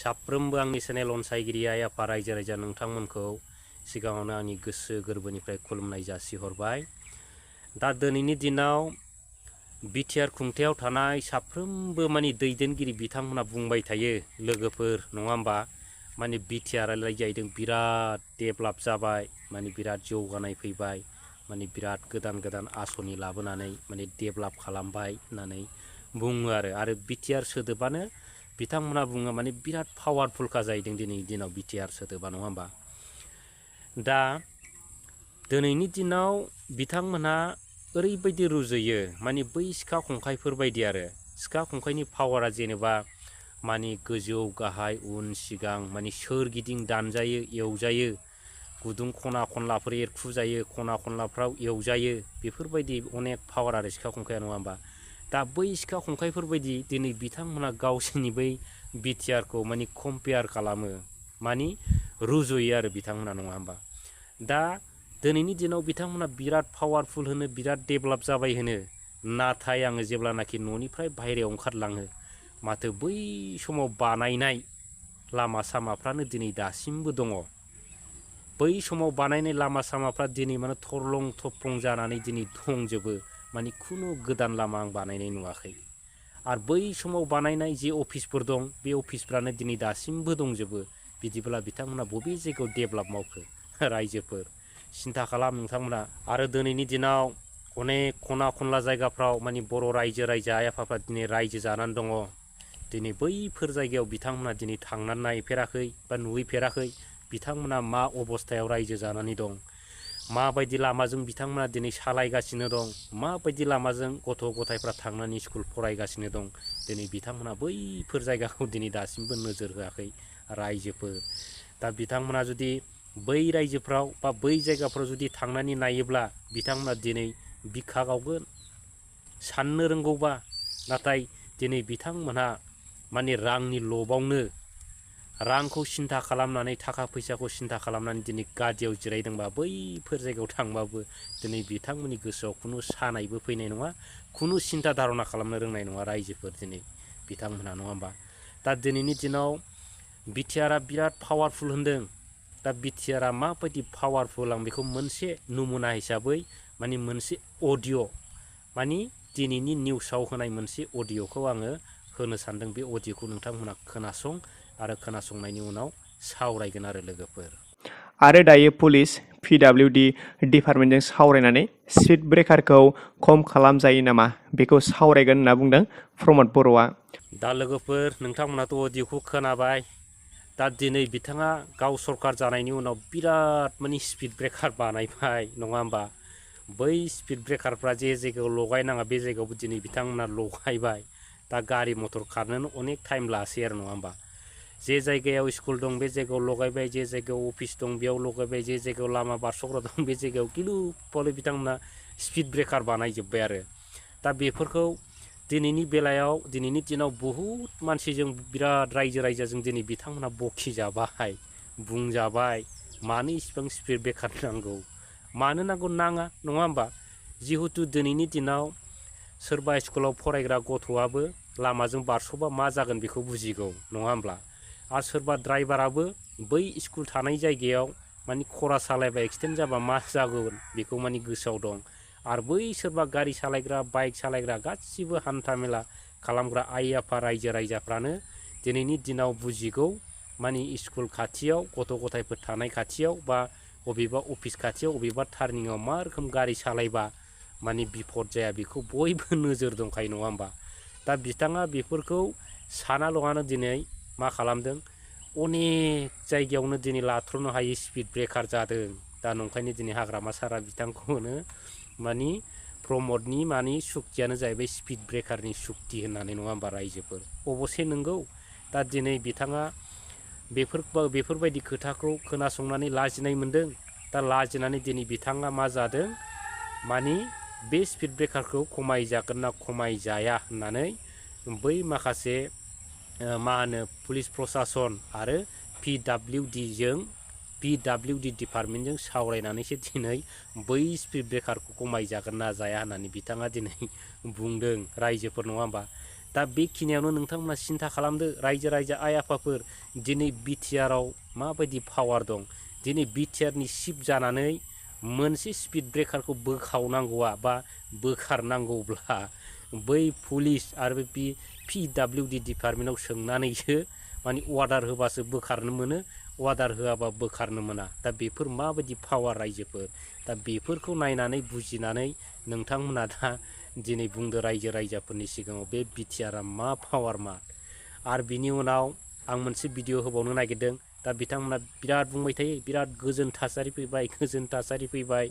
साफ्रोमबो आंनि चेनेल अनसायगिरि आइ आफा रायजो राजा नोंथांमोनखौ सिगाङावनो आंनि गोसो गोरबोनिफ्राय खुलुमनाय जासिहरबाय। दा दिनैनि दिनाव बिटिआर खुंथायाव थानाय साफ्रोमबो दैदेनगिरि बिथांमोना बुंबाय थायो लोगोफोर नङा होमबा, बिटिआरआलाय जाहैदों बिराद डेभेलप जाबाय, बिराद जौगानाय फैबाय, बिराद गोदान गोदान आसनि लाबोनानै डेभेलप खालामबाय होननानै बुङो आरो बिटिआर सोदोबानो बिथांमोना बुङो बिराद पावारफुलखा जाहैदों दिनैनि दिनाव बिटिआर सोदोबा नङा होमबा। दा दिनैनि दिनाव बिथांमोनहा ओरैबायदि रुजुयो बै सिखा खंखाइफोर बायदि आरो सिखा खंखाइनि पावारा जेनेबा गोजौ गाहाय उन सिगां सोरगिदिं दानजायो एवजायो, गुदुं खना खनलाफोर एरखुजायो, खना खनलाफ्राव एवजायो, बेफोरबायदि अनेक पावार आरो सिखा खंखाइया नङा होमबा। दा बै सिखा खंखाइफोरबायदि दिनै बिथांमोना गावसोरनि बै बिटिआरखौ कम्पेयार खालामो, रुजुयो आरो बिथांमोना नङा होमबा। दा दिनैनि दिनाव बिथांमोना बिराद पावारफुल होनो, बिराद डेभेलप जाबाय होनो, नाथाय आङो जेब्लानाखि न'निफ्राय बाहेरायाव ओंखारलाङो माथो बै समाव बानायनाय लामा सामाफ्रानो दिनै दासिमबो दङ। बै समाव बानायनाय लामा सामाफ्रा दिनै थरलं थफ्लं जानानै दिनै दंजोबो, खुनु गोदान लामा आं बानायनाय नुवाखै। आरो बै समाव बानायनाय जे अफिसफोर दं बे अफिसफ्रानो दिनै दासिमबो दंजोबो। बिदिब्ला बिथांमोना बबे जायगायाव डेभेलप मावखो रायजोफोर, सिन्था खालाम नोंथांमोना। आरो दिनैनि दिनाव अनेक खना खनला जायगाफ्राव बर' रायजो राजा आइ आफाफ्रा दिनै रायजो जानानै दङ। दिनै बैफोर जायगायाव बिथांमोना दिनै थांनानै नायफेराखै बा नुहैफेराखै बिथांमोना मा अबस्थायाव रायजो जानानै दं, माबायदि लामाजों बिथांमोना दिनै सालायगासिनो दं, माबायदि लामाजों गथ' गथायफ्रा थांनानै स्कुल फरायगासिनो दं, दिनै बिथांमोना बैफोर जायगाखौ दिनै दासिमबो नोजोर होआखै रायजोफोर। दा बिथांमोना जुदि बै रायजोफ्राव बा बै जायगाफ्राव जुदि थांनानै नायोब्ला बिथांमोना दिनै बिखा गावगोन साननो रोंगौबा। नाथाय दिनै बिथांमोनहा रांनि लबावनो, रांखौ सिन्था खालामनानै, थाखा फैसाखौ सिन्था खालामनानै दिनै गादियाव जिरायदोंबा बैफोर जायगायाव थांबाबो दिनै बिथांमोननि गोसोआव खुनु सानायबो फैनाय नङा, खुनु सिन्था धारना खालामनो रोंनाय नङा रायजोफोर दिनै बिथांमोनहा नङा होमबा। दा दिनैनि दिनाव बिटिआरआ बिराद पावारफुल होन्दों। दा बिटिआरआ माबायदि पावारफुल आं बेखौ मोनसे नमुना हिसाबै मोनसे अडिअ' दिनैनि निउसाव होनाय मोनसे अडिअ'खौ आङो होनो सानदों। बे अडिअ'खौ नोंथांमोना खोनासं आरो खोनासंनायनि उनाव सावरायगोन आरो लोगोफोर। आरो दायो पुलिस पिडब्लिउडि डिपार्टमेन्टजों सावरायनानै स्पिड ब्रेकारखौ खम खालामजायो नामा बेखौ सावरायगोन होनना बुंदों प्रमद बर'आ। दा लोगोफोर नोंथांमोनाथ' अडिअ'खौ खोनाबाय। दा दिनै बिथाङा गाव सरकार जानायनि उनाव बिराद स्पिड ब्रेकार बानायबाय नङा होमबा। बै स्पिड ब्रेकारफ्रा जे जायगायाव लगायनाङा बे जायगायावबो दिनै बिथांमोना लगायबाय। दा गारि मटर खारनोनो अनेक टाइम लासै आरो नङा होमबा। जे जायगायाव स्कुल दं बे जायगायाव लगायबाय, जे जायगायाव अफिस दं बेयाव लगायबाय, जे जायगायाव लामा बारस'ग्रा दं बे जायगायाव गिलु बालु बिथांमोना स्पिड ब्रेकार बानायजोब्बाय आरो। दा बेफोरखौ दिनैनि बेलायाव दिनैनि दिनाव बहुद मानसिजों बिराद रायजो राजाजों दिनै बिथांमोना बखिजाबाय, बुंजाबाय मानो इसिबां स्पिड ब्रेकार नांगौ, मानो नांगौ नाङा नङा होमबा। जिहेथु दिनैनि दिनाव सोरबा स्कुलाव फरायग्रा गथ'आबो लामाजों बारस'बा मा जागोन बेखौ बुजिगौ नङा होमब्ला। आरो सोरबा ड्राइभाराबो बै स्कुल थानाय जायगायाव खरा सालायबा एक्सिडेन्ट जाबा मा जागोन बेखौ गोसोआव दं। आरो बै सोरबा गारि सालायग्रा, बाइक सालायग्रा, गासिबो हान्था मेला खालामग्रा आइ आफा रायजो राजाफ्रानो दिनैनि दिनाव बुजिगौ स्कुल खाथियाव गथ' गथायफोर थानाय खाथियाव बा बबेबा अफिस खाथियाव बबेबा टार्निंआव मा रोखोम गारि सालायबा बिपद जाया बेखौ बयबो नोजोर दंखायो नङा होमबा। दा बिथाङा बेफोरखौ सानाल'आनो दिनै मा खालामदों, अनेक जायगायावनो दिनै लाथ्र'नो हायै स्पिड ब्रेकार जादों। दा नंखायनो दिनै हाग्रामा सारा बिथांखौनो प्रमदनि सुक्तियानो जाहैबाय स्पिड ब्रेकारनि सुक्ति होननानै नङा होमबा रायजोफोर। अबसे नंगौ। दा दिनै बिथाङा बेफोरबायदि खोथाखौ खोनासंनानै लाजिनाय मोन्दों। दा लाजिनानै दिनै बिथाङा मा जादों, बे स्पिड ब्रेकारखौ खमायजागोन ना खमायजाया होननानै बै माखासे पुलिस प्रसासन आरो पिडब्लिउडि डिपार्टमेन्टजों सावरायनानैसो दिनै बै स्पिड ब्रेकारखौ खमायजागोन ना जाया होननानै बिथाङा दिनै बुंदों रायजोफोर नङा होमबा। दा बेखिनियावनो नोंथांमोना सिन्था खालामदो रायजो राजा आइ आफाफोर दिनै बिटिआरआव माबायदि पावार दं। दिनै बिटिआरनि चिफ जानानै मोनसे स्पिड ब्रेकारखौ बोखावनांगौआ बा बोखारनांगौब्ला बै पुलिस आरो बे PWD डिपार्टमेन्टआव सोंनानैसो माने अर्डार होबासो बोखारनो मोनो, अर्डार होआबा बोखारनो मोना। दा बेफोर माबायदि पावार रायजोफोर, दा बेफोरखौ नायनानै बुजिनानै नोंथांमोना दा दिनै बुंदो रायजो राजाफोरनि सिगाङाव बे बिटिआरआ मा पावार मा। आरो बिनि उनाव आं मोनसे भिडिअ होबावनो नागिरदों। दा बिथांमोना बिराद बुंबाय थायो बिराद गोजोन थासारि फैबाय, गोजोन थासारि फैबाय।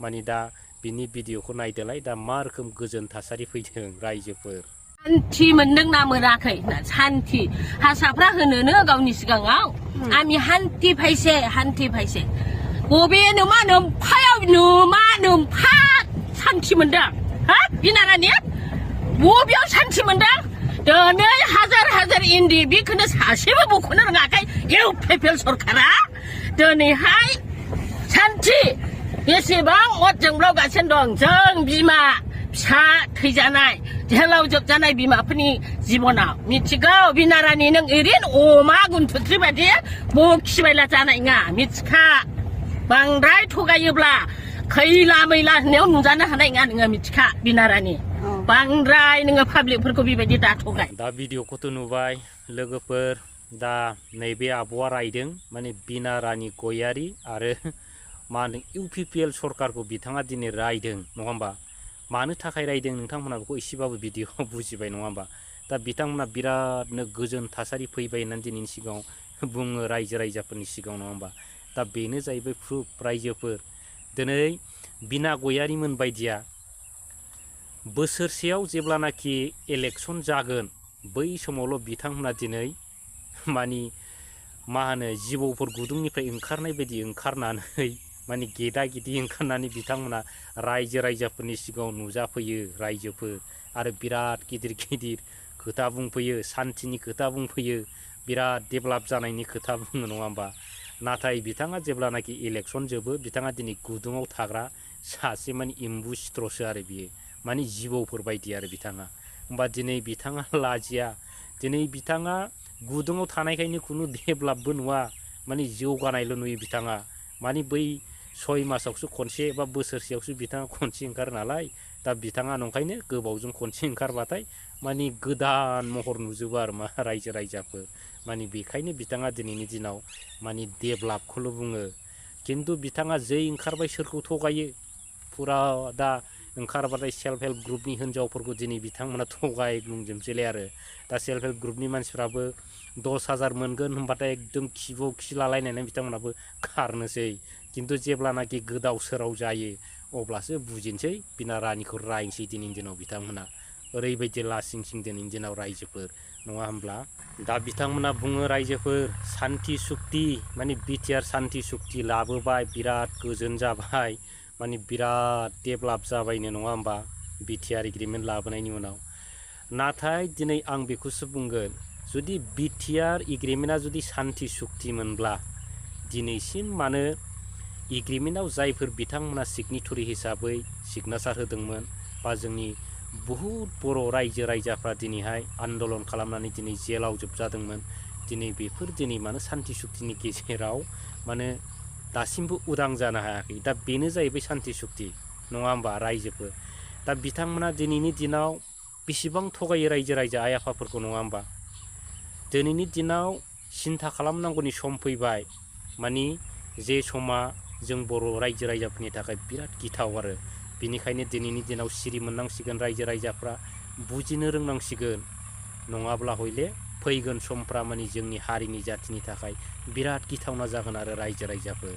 माने दा बिनि भिडिअखौ नायदोलाय दा मा रोखोम गोजोन थासारि फैदों रायजोफोर। सान्थि मोनदोंना मोनाखै ना सान्थि हारसाफ्रा होनोनो गावनि सिगाङाव आंनि हान्थि फायसे बबे नोमा नोमफा सान्थि मोनदों हा बिनारानि बबेयाव सान्थि मोनदों दिनै हाजार इन्दि बेखौनो सासेबो बख'नो रोङाखै इउपिपिएल सरकारा दिनैहाय सान्थि बेसेबां अर जोंब्लावगासिनो दं जों बिमा फिसा थैजानाय जेलाव जोबजानाय बिमाफोरनि जिबनाव मिथिगौ बिनारानि नों ओरैनो अमा गुन्थुथ्रि बायदि बखिबायला जानाय नङा मिथिखा बांद्राय थगायोब्ला खैला मैला होननायाव नुजानो हानाय नङा नोङो मिथिखा बिनारानि बांद्राय नोङो पाब्लिकफोरखौ बेबायदि दा थगाय। दा भिडिअखौथ' नुबाय लोगोफोर। दा नैबे आब'आ रायदों माने बिनारानि गयारि आरो मा होनो इउपिपिएल सरकारखौ बिथाङा दिनै रायदों नङा होमबा। मानो थाखाय रायदों नोंथांमोना बेखौ एसेबाबो भिडिअ बुजिबाय नङा होमबा। दा बिथांमोना बिरादनो गोजोन थासारि फैबाय होननानै दिनैनि सिगाङाव बुङो रायजो राजाफोरनि सिगाङाव नङा होमबा। दा बेनो जाहैबाय प्रुफ रायजोफोर। दिनै बिना गयारिमोन बायदिया बोसोरसेयाव जेब्लानाखि इलेक्सन जागोन बै समावल' बिथांमोना दिनै मानि मा होनो जिबौफोर गुदुंनिफ्राय ओंखारनाय बायदि ओंखारनानै माने गेदा गेदि ओंखारनानै बिथांमोना रायजो राजाफोरनि सिगाङाव नुजाफैयो रायजोफोर आरो बिराद गिदिर खोथा बुंफैयो, सान्थिनि खोथा बुंफैयो, बिराद डेभेलप जानायनि खोथा बुङो नङा होमबा। नाथाय बिथाङा जेब्लानाखि इलेक्सन जोबो बिथाङा दिनै गुदुङाव थाग्रा सासे माने एम्बु सिथ्रसो आरो बियो माने जिबौफोर बायदि आरो बिथाङा। होमबा दिनै बिथाङा लाजिया, दिनै बिथाङा गुदुङाव थानायखायनो खुनु डेभेलपबो नुवा माने जौगानायल' नुयो बिथाङा। माने बै 6 मासावसो खनसे बा बोसोरसेयावसो बिथाङा खनसे ओंखारो नालाय। दा बिथाङा नंखायनो गोबावजों खनसे ओंखारबाथाय माने गोदान महर नुजोबो आरो मा रायजो राजाफोर। माने बेखायनो बिथाङा दिनैनि दिनाव माने डेभेलपखौल' बुङो। खिन्थु बिथाङा जै ओंखारबाय सोरखौ थगायो फुरा दा ओंखारबाथाय सेल्फ हेल्प ग्रुपनि हिन्जावफोरखौ दिनै बिथांमोना थगायग्लुंजोबसैलाय आरो। दा सेल्फ हेल्प ग्रुपनि मानसिफ्राबो 10,000 मोनगोन होनबाथाय एकदम खिबौ खि लालायनानै बिथांमोनाबो खारनोसै। खिन्थु जेब्लानाखि गोदाव सोराव जायो अब्लासो बुजिनोसै बिनारानिखौ रायनोसै दिनैनि दिनाव बिथांमोना। ओरैबायदि लासिं सिं दिनैनि दिनाव रायजोफोर नङा होमब्ला। दा बिथांमोना बुङो रायजोफोर सान्थि सुक्ति माने बिटिआर सान्थि सुक्ति लाबोबाय बिराद गोजोन जाबाय माने बिराद डेभेलप जाबायनो नङा होमबा बिटिआर एग्रिमेन्ट लाबोनायनि उनाव। नाथाय दिनै आं बेखौसो बुंगोन जुदि बिटिआर एग्रिमेन्टआ जुदि सान्थि सुक्ति मोनब्ला दिनैसिम मानो एग्रिमेन्टआव जायफोर बिथांमोना सिगनेटरि हिसाबै सिगनेचार होदोंमोन बा जोंनि बहुद बर' रायजो राजाफ्रा दिनैहाय आन्दलन खालामनानै दिनै जेलाव जोबजादोंमोन दिनै बेफोर दिनै मानो सान्थि सुक्तिनि गेजेराव मानो दासिमबो उदां जानो हायाखै। दा बेनो जाहैबाय सान्थि सुक्ति नङा होमबा रायजोफोर। दा बिथांमोना दिनैनि दिनाव बेसेबां थगायो रायजो राजा आइ आफाफोरखौ नङा होमबा। दिनैनि दिनाव सिन्था खालामनांगौनि सम फैबाय मानि जे समा जों बर' रायजो राजाफोरनि थाखाय बिराद गिथाव आरो। बेनिखायनो दिनैनि दिनाव सिरि मोननांसिगोन रायजो राजाफ्रा बुजिनो रोंनांसिगोन नङाब्ला हयले फैगोन समफ्रा माने जोंनि हारिनि जाथिनि थाखाय बिराद गिथावना जागोन आरो रायजो राजाफोर।